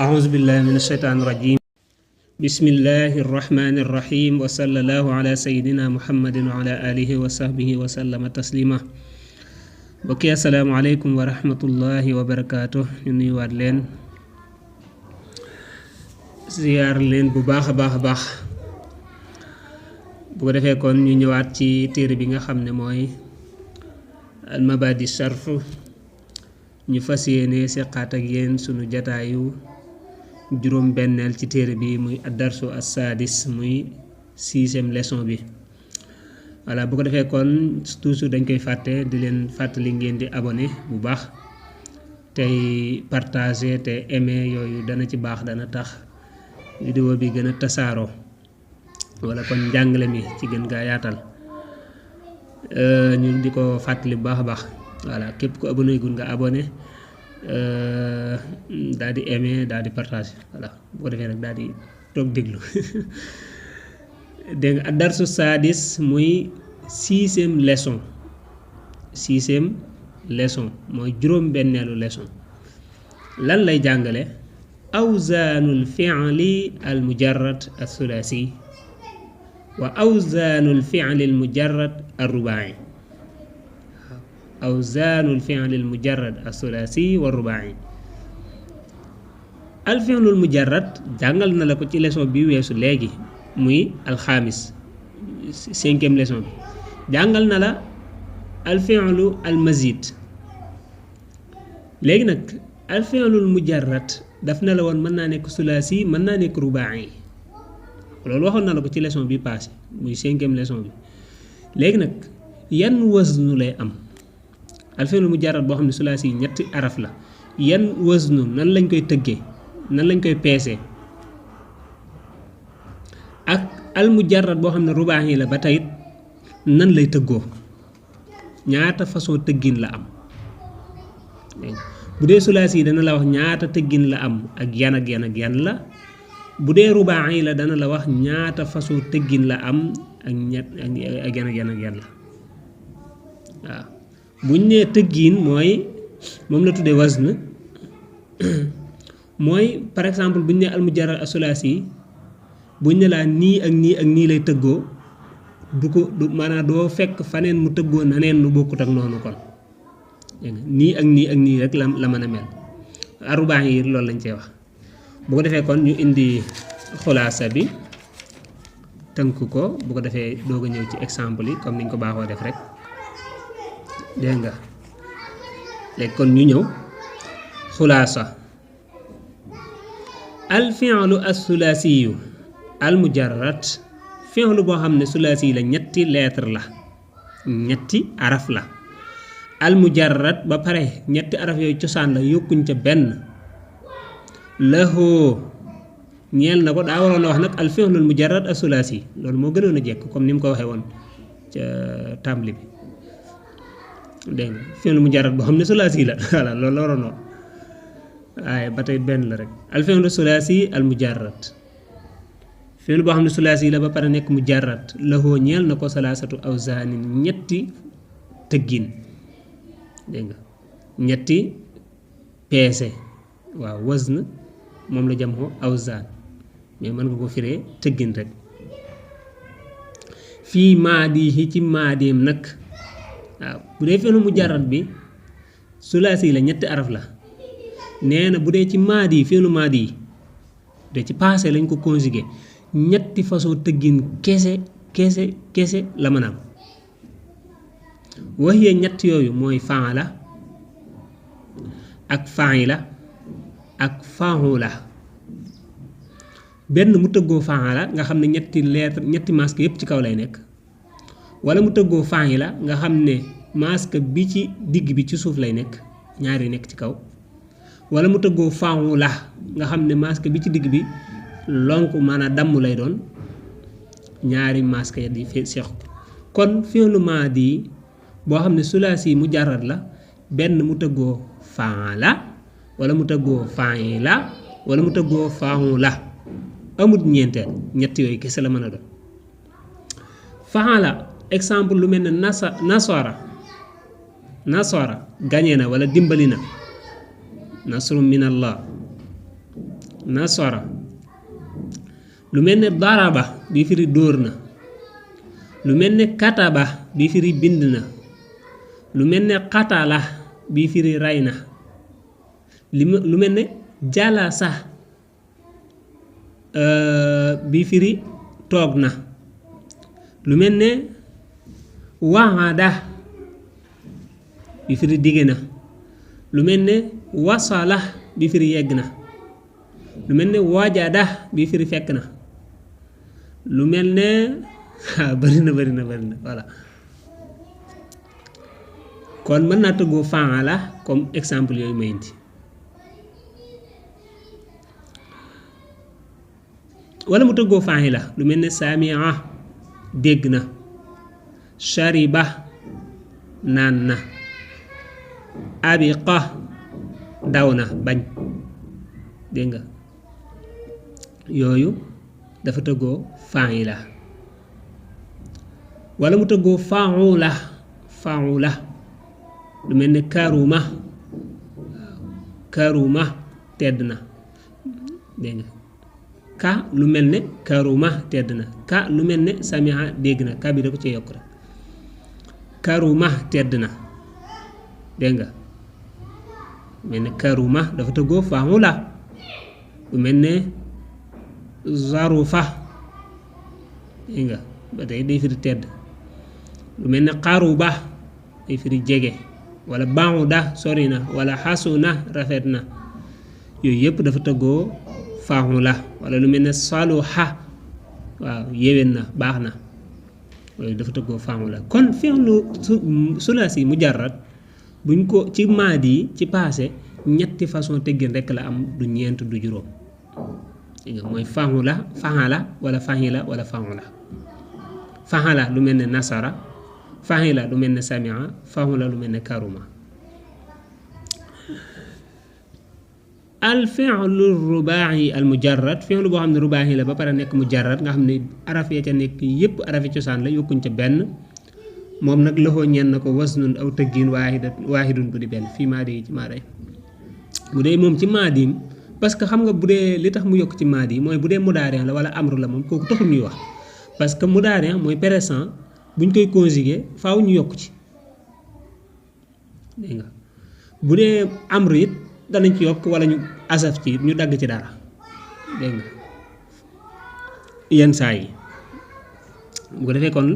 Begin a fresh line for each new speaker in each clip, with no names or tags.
أعوذ بالله من الشيطان الرجيم بسم الله الرحمن الرحيم وصلى الله على سيدنا محمد وعلى آله وصحبه وسلم تسليما بكي السلام عليكم ورحمة الله وبركاته ñu waat leen ziar leen bu baax bu ko defee kon ñu ñëwaat ci téere bi nga xam ne mooy al mabadi sharf ñu fas yéene seqaat ak yéen sunu jataayu juróom benneel ci téere bi muy ad-darsu as-sadis muy 6e leçon bi voilà bu ko defee kon toujours dañ koy fàtte di leen fàttali ngeen di abonné bu baax tey partager te aimer yooyu dana ci baax dana tax vidéo bi gën a tasaaroo wala kon njàngale mi ci gën gaa yaatal ñu di ko fàttali bu baax voilà képp ku abonné gun nga abonné daal di aimer daal di partager voilà bu ko defee nag daal di toog déglu dégg nga ad-darsu sadis muy 6e leçon mooy juróom benneelu leçon lan lay jàngale awzaanul fi'li al mujarrad as-sulasi wa awzaanul fi'li al mujarrad ar-rubai awzaanul fi'li al mujarrad as-sulasi wa ar-rubai al fi'lu al mujarrad jàngal na la ko ci leçon bi weesu léegi muy alxaamis 5e leçon bi jàngal na la al fi'lu al mazid léegi nag al fi'lu al mujarrad daf na la woon mën naa nekk sulasi mën naa nekk rubai loolu waxoon na la ko ci leçon bi passé muy 5e leçon bi léegi nag yan waznu lay am al fi'lu mujarrad boo xam ne sulasi ñetti araf la yan waznu nan lañ koy tëggee nan lañ koy peesee ak al mujarrad boo xam ne rubaahi la ba tey nan lay tëggoo ñaata façon tëggin la am bu dee sulaasi yi dana la wax ñaata tëggin la am ak yan la bu dee rubaahi la dana la wax ñaata façon tëggin la am ak yan la waaw buñ nee tëggin mooy moom la tuddee wazn mooy par exemple buñ nee al mujarrad as sulaasi buñ ne laa nii ak nii ak nii lay tëggoo du maanaam doo fekk faneen mu tëggoo naneen lu bokkut ak noonu kon nii ak nii ak nii rek la mën a mel arubaax yi loolu lañ cee wax bu ko defee kon ñu indi xulaasa bi tënk ko bu ko defee doog a ñëw ci exemple yi comme niñ ko baaxoo def rek dégg nga léegi kon ñu ñëw xulaasa al fi'lu as-sulaasiyu al mujarrad fi'lu boo xam ne sulaasi la ñetti lettre la ñetti araf la al mujarrad ba pare ñetti araf yooyu cosaan la yokkuñ ca benn lahoo ñeel na ko daa waroon a wax nag al fi'lu al mujarrad as sulaasi loolu moo gënoon a jekk comme ni mu ko waxee woon ca tàmbali bi dégg nga fi'lu mujarrad boo xam ne sulaasi la voilà loolu la waroon a wax waaye ba tey benn la rek al fi'lu sulaasi al mujarrad fi'lu boo xam ne sulaasi la ba pare nekk mujarrad lahoo ñeel na ko salaasatu awzaanin ñetti tëggin dégg nga ñetti peese waaw wazn moom la jam ko awzaan mais mën nga ko firee tëggin rek fii maadihi ci maadiim nag waaw bu dee fi'lu mujarrad bi sulaasi la ñetti araf la nee na bu dee ci maadi fi'lu maadi de ci passé lañ ko conjugué ñetti façon tëggin kese la mën a am waxiye ñett yooyu mooy faala ak faila ak faula benn mu tëggoo faala nga xam ne ñetti masque yépp ci kaw lay nekk wala mu tëggoo faila nga xam ne masque bi ci digg bi ci suuf lay nekk ñaari nekk ci kaw wala mu tëggoo faula nga xam ne masque bi ci digg bi lonk maanaam damm lay doon ñaari masque ya di seex kon fi'lu maadi boo xam ne sulaasi mujarrad la benn mu tëggoo faala wala mu tëggoo faila wala mu tëggoo faula amut ñeenteel ñett yooyu kese la mën a doon faala exemple lu mel ne nasara gañe na wala dimbali na nasrun min allah nasara lu mel ne daraba bi firi dóor na lu mel ne kataba bi firi bind na lu mel ne qatala bi firi ray na lu mel ne jalasa bi firi toog na lu mel ne waada bi firi dige na lu mel ne wasala bi firi yegg na lu mel ne wajada bi firi fekk na lu mel ne bari na voilà kon mën naa tëggoo faala comme exemple yooyu ma indi wala mu tëggoo faila lu mel ne samia dégg na shariba naan na abiqa daw na bañ dégg nga yooyu dafa tëggoo faila wala mu tëggoo faula lu mel ne karuma tedd na dégg nga ka lu mel ne karuma tedd na ka lu mel ne samia dégg na ka bi da ko ci yokk rek karuma tedd na dégg nga mel ne karuma dafa tëggoo faula lu mel ne zarufa dégg nga ba tey day firi tedd lu mel ne qaruba day firi jege wala ba'uda sori na wala hasuna rafet na yooyu yëpp dafa tëggoo faula wala lu mel ne saluha waaw yéwén na baax na yooyu dafa tëggoo faula kon fi'lu sulaasi mujarrad buñ ko ci maadi ci passé ñetti façon teggin rek la am du ñeent du juróom mooy faala wala fahila wala faula faala lu mel ne nasara fahila lu mel ne samia faula lu mel ne karuma al fi'lu ruba'i al mujarrad fi'lu boo xam ne ruba'i la ba pare nekk mujarrad nga xam ne araf ya ca nekk yépp arafi cosaan la yokkuñ ca benn moom nag loxoo ñeen na ko wasnun aw tëggin waahidun bu di benn fii maadi yi ci maaday bu dee moom ci maadim parce que xam nga bu dee li tax mu yokk ci maadi mooy bu dee mudaari' la wala amru la moom kooku taxul ñuy wax parce que mudaari' mooy présent buñ koy conjuguer faaw ñu yokk ci dégg nga bu dee amru it danañ ci yokk wala ñu asaf ci ñu dagg ci dara dégg nga yenn saa yi bu ko defee kon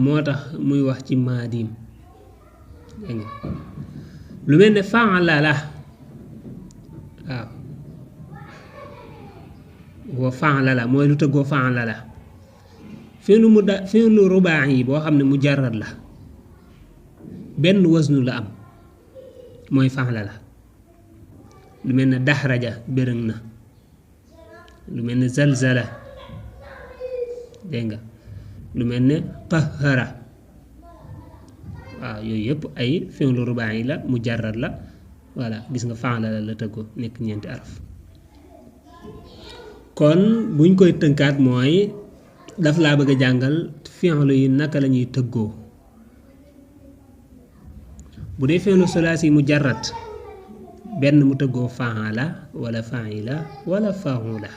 moo tax muy wax ci maadim dégg nga lu mel ne fa'ala la waaw wa fa'ala la mooy lu tëggoo fa'ala la fi'lu rubaa'i yi boo xam ne mujarrad la benn wasnu la am mooy fa'ala la lu mel ne daxraja bërëng na lu mel ne zalzala dégg nga lu mel ne qahara waaw yooyu yëpp ay fi'lu rubaa'i la mujarrad la voilà gis nga fa'ala la tëggoo nekk ñeenti araf kon buñ koy tënkaat mooy daf laa bëgg a jàngal fi'lu yi naka la ñuy tëggoo bu dee fi'lu sulaasi mujarrad benn mu tëggoo fa'ala wala fa'ila wala fa'ula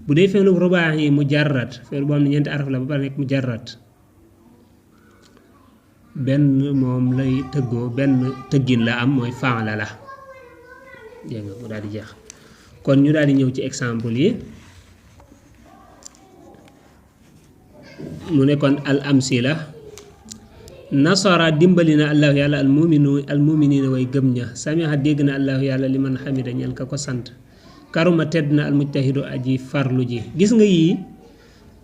bu dee fi'lu rubaa'i mujarrad fi'lu boo xam ne ñeenti araf la ba pare nekk mujarrad benn moom lay tëggoo benn tëggin la am mooy fa'ala la dégg nga mu daal di jeex kon ñu daal di ñëw ci exemple yi mu ne kon al amsila nasara dimbali na allahu yàlla al muminina way gëm ña samiha dégg na allahu yàlla li man xamida ñel ka ko sant karuma tedd na al mujtahidu aji farlu ji gis nga yii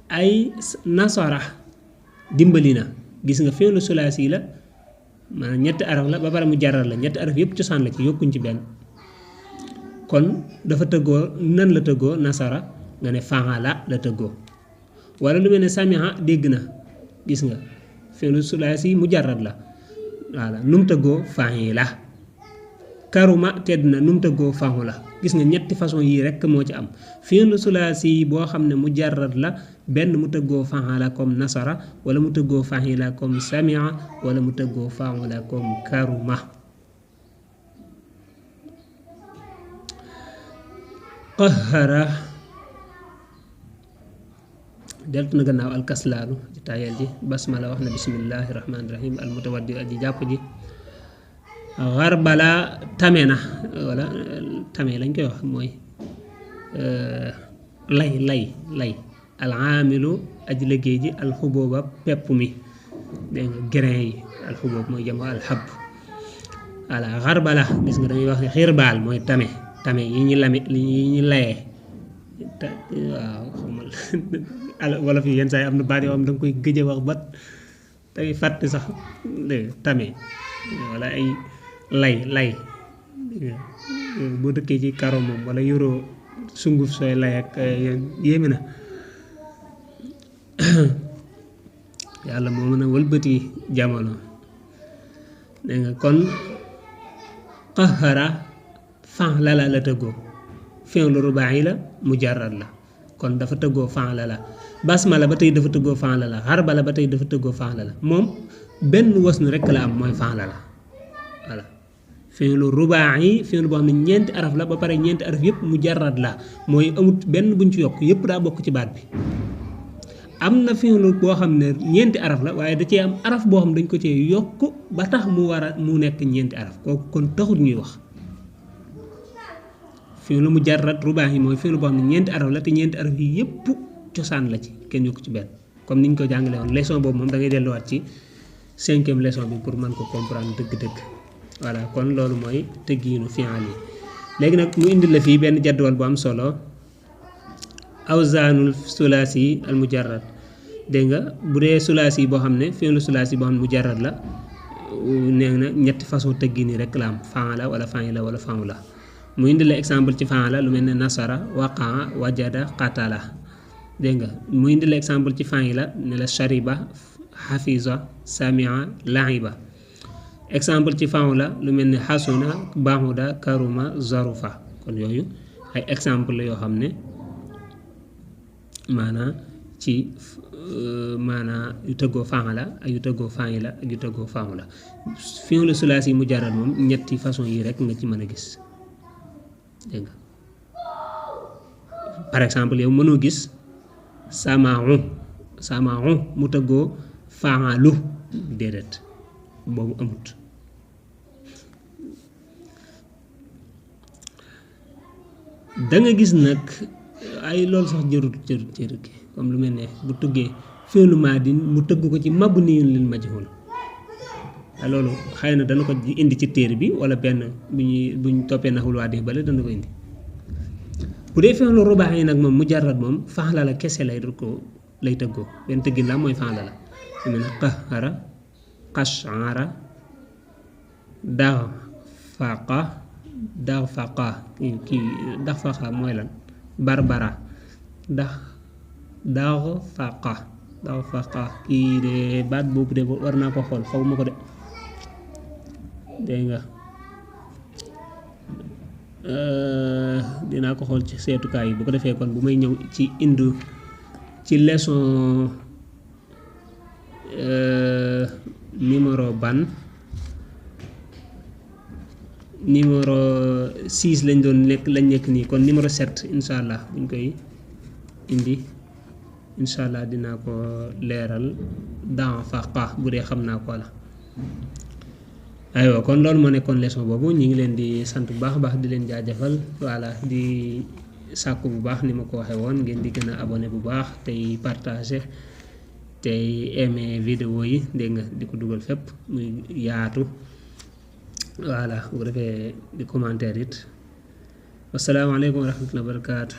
ay nasara dimbali na gis nga fi'lu sulaasi la maanaam ñetti araf la ba pare mu jaral la ñetti araf yépp cosaan la ci yokkuñ ci benn kon dafa tëggoo nan la tëggoo nasara nga ne fa'ala la tëggoo wala lu mel ne samiha dégg na gis nga fi'lu sulaasi mujarrad la voilà nu mu tëggoo fa'ila karuma tedd na nu mu tëggoo fa'ula gis nga ñetti façon yii rekk moo ci am fi'lu sulaasi boo xam ne mujarrad la benn mu tëggoo fa'ala comme nasara wala mu tëggoo fa'ila comme sami'a wala mu tëggoo fa'ula comme karuma qahara deltu na gannaaw alkaslaanu ci tayel ji basmala wax na bismillahi rahmaani rahim almutawaddi aji jàpp ji xarbala tame na wala tame lañ koy wax mooy lay alaamilu aji liggéey ji alxubooba pepp mi dégg nga grain yi alxuboob mooy jamo alxab voilà xarbala gis nga dañuy wax ne xirbaal mooy tame yi ñu layee waaw xamal wala fi yenn saa yi am na baat yoo xam da nga koy gëj a wax bat tey fàtte sax tame wala ay lay boo dëkkee ci karo moom wala yoroo sunguf sooy lay ak yéeme na yàlla moo mën a wëlbati jamono dégg nga kon qahara fa'ala la tëggoo fi'lu rubaa'i la mujarrad la kon dafa tëggoo fa'ala la basmala ba tey dafa tëggoo fa'ala la harbala ba tey dafa tëggoo fa'ala la moom benn wasnu rekk la am mooy fa'ala la voilà fi'lu rubaa'i fi'lu boo xam ne ñeenti araf la ba pare ñeenti araf yëpp mujarrad la mooy amut benn buñ ci yokk yëpp daa bokk ci baat bi am na fi'lu boo xam ne ñeenti araf la waaye da cee am araf boo xam dañ ko cee yokk ba tax mu nekk ñeenti araf kooku kon taxul ñuy wax fi'lu mujarrad rubaa'i mooy fi'lu boo xam ne ñeenti araf la te ñeenti araf yi yëpp cosaan la ci kenn yokk ci benn comme niñ ko jàngale woon leçon boobu moom da ngay delluwaat ci 5e leçon bi pour mën ko comprendre dëgg-dëgg voilà kon loolu mooy tëggiinu fi'al yi léegi nag mu indi la fii benn jadwal bu am solo awzaanul sulaasi al mujarrad dégg nga bu dee sulaasi boo xam ne fi'lu sulaasi boo xam ne mujarrad la nee na ñetti façon tëggiin yi rek la am fa'ala wala fa'ila wala fa'ula mu indi la exemple ci fa'ala lu mel ne nasara waqa'a wajada qatala dégg nga mu indi la exemple ci fa'ila ne la shariba hafiza sami'a la'iba exemple ci fa'ula lu mel ne hasuna bahuda karuma zarufa kon yooyu ay exemple la yoo xam ne maanaa ci maanaa yu tëggoo fa'ala ak yu tëggoo fa'ila ak yu tëggoo fa'ula fi'lu sulaasi mujarrad moom ñetti façon yi rek nga ci mën a gis dégg nga par exemple yow mënoo gis sama'u mu tëggoo fa'alu déedéet boobu amut da nga gis nag ay loolu sax jërut comme lu mel ne bu tuggee fi'lu maadin mu tëgg ko ci mabniyun lil majhul loolu xëy na dana ko indi ci téere bi wala benn buñ toppee naxul waa di bale dana ko indi bu dee fi'lu rubaa'i nag moom mujarrad moom fa'ala la kese lay tëggoo benn tëggin la mooy fa'ala la lu mel ne qahara qash'ara daghfaqa kii daghfaqa mooy lan barbara daghfaqa kii de baat boobu de war naa ko xool xaw ma ko de dégg nga dinaa ko xool ci seetukaay yi bu ko defee kon bu may ñëw ci indu ci leçon numéro 6 lañ nekk nii kon numéro 7 incha allah buñ koy indi incha allah dinaa ko leeral dans faqa bu dee xam naa ko la aywa kon loolu moo nekkoon leçon boobu ñu ngi leen di sant bu baax a baax di leen jaajëfal voilà di sàkku bu baax ni ma ko waxee woon ngeen di gën a abonné bu baax tey partager tey aimer vidéo yi dégg nga di ko dugal fépp muy yaatu voilà bu ko defee di commentaire it wasalaamaaleykum wa rahmatulah wa barakaatu